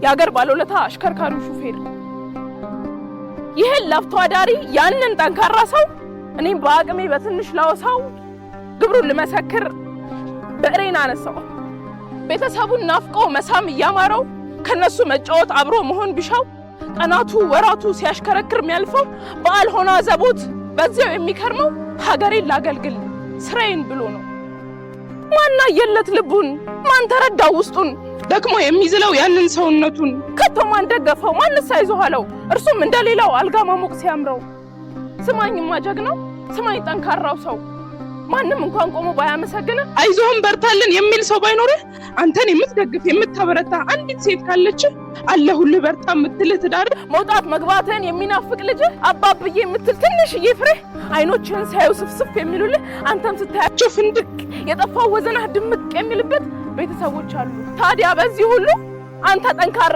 የአገር ባለውለታ አሽከርካሪው ሹፌር። ይህን ለፍቶ አዳሪ ያንን ጠንካራ ሰው እኔም በአቅሜ በትንሽ ላወሳው ግብሩን ልመሰክር ብዕሬን አነሳው። ቤተሰቡን ናፍቆ መሳም እያማረው ከነሱ መጫወት አብሮ መሆን ቢሻው ቀናቱ ወራቱ ሲያሽከረክር የሚያልፈው በዓል ሆነ አዘቦት በዚያው የሚከርመው ሀገሬን ላገልግል ስራዬን ብሎ ነው። ማን አየለት ልቡን፣ ማን ተረዳው ውስጡን፣ ደክሞ የሚዝለው ያንን ሰውነቱን ከቶ ማን ደገፈው፣ ማንስ አይዞህ አለው? እርሱም እንደሌላው አልጋ ማሞቅ ሲያምረው። ስማኝማ ጀግናው፣ ስማኝ ጠንካራው ሰው፣ ማንም እንኳን ቆሞ ባያመሰግንህ አይዞህም በርታልን የሚል ሰው ባይኖርህ አንተን የምትደግፍ የምታበረታ አንዲት ሴት ካለችህ አለሁልህ በርታ የምትልህ ትዳር፣ መውጣት መግባትህን የሚናፍቅ ልጅህ፣ አባብዬ የምትል ትንሽዬ ፍሬ፣ አይኖችህን ሲያዩ ስፍስፍ የሚሉልህ፣ አንተም ስታያቸው ፍንድቅ የጠፋው ወዘናህ ድምቅ የሚልበት ቤተሰቦች አሉ። ታዲያ በዚህ ሁሉ አንተ ጠንካራ